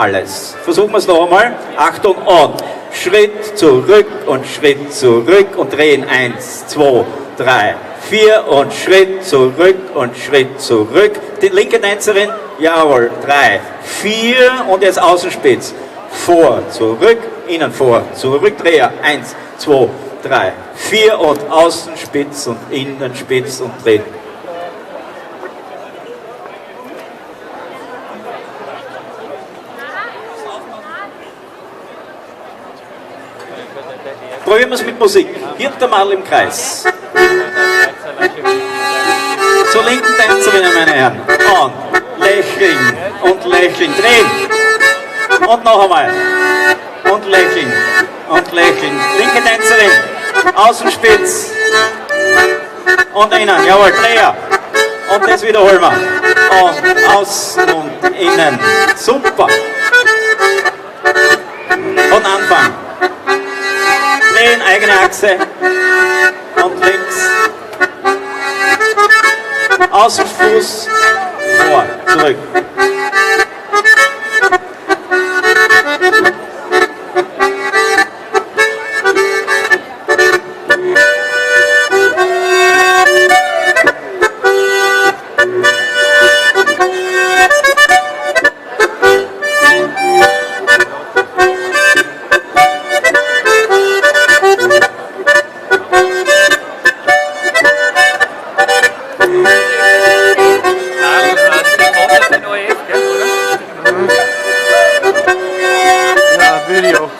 Alles. Versuchen wir es noch einmal. Achtung und Schritt zurück und Schritt zurück und drehen. 1, 2, 3, 4 und Schritt zurück und Schritt zurück. Die linke Tänzerin, jawohl, 3, 4 und jetzt Außenspitz. Vor, zurück, innen vor, zurück, Dreher. 1, 2, 3, 4 und Außenspitz und Innenspitz und drehen. Probieren wir es mit Musik. Hirtermal im Kreis. Zur linken Tänzerinnen, meine Herren. Und lächeln und lächeln. Drehen. Und noch einmal. Und lächeln. Und lächeln. Linke Tänzerin. Außenspitz. Und innen. Jawohl, Dreher. Und das wiederholen wir. Und außen und innen. Super. Von Anfang. Drehen, eigene Achse. Und links. Außenfuß. Vor. Zurück. Nein, den ORF, gell, oder? Ja, Video.